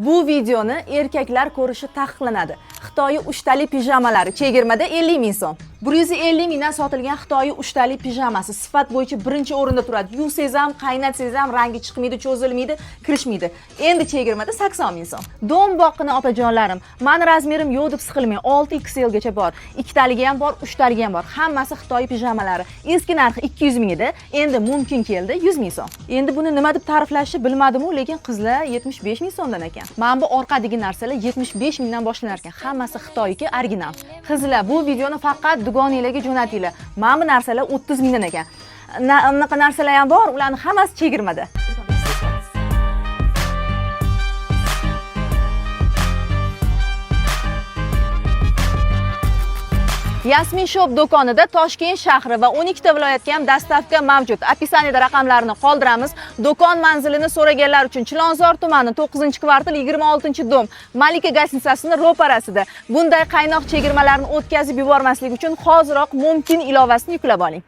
Bu videoni erkaklar ko'rishi taqiqlanadi. Xitoyi uchtali pijamalari chegirmada 50 ming so'm. 150 mingdan sotilgan Xitoyi uchtali pijamasi sifat bo'yicha birinchi o'rinda turadi. Yuvsangiz ham, qaynatsangiz ham rangi chiqmaydi, cho'zilmaydi, kirishmaydi. Endi chegirmada 80 ming so'm. Do'mboqini otajonlarim, mani razmerim yo'q deb siqilmang. 6 XL gacha bor. Ikkitaligi ham bor, uchtaligi ham bor. Hammasi Xitoy pijamalari. Eski narxi 200 ming edi, endi mumkin keldi 100 ming so'm. Endi buni nima deb ta'riflashni bilmadim-u, lekin qizlar 75 ming so'mdan ekan. Mana bu orqadagi narsalar 75 mingdan boshlanar ekan. Hammasi Xitoyniki, original. Qizlar, bu videoni faqat dugoninglarga jo'natinglar. Mana bu narsalar 30 mingdan ekan. Unaqa narsalar ham bor, ularni hammasi chegirmada. Yasmin Shop do'konida Toshkent shahri va 12 ta viloyatga ham dastavka mavjud. Opisaniyada raqamlarni qoldiramiz. Do'kon manzilini so'raganlar uchun Chilonzor tumani 9-kvartal 26-dom Malika gостиницасini ro'parasida. Bunday qaynoq chegirmalarni o'tkazib yubormaslik uchun hoziroq mumkin ilovasini yuklab oling.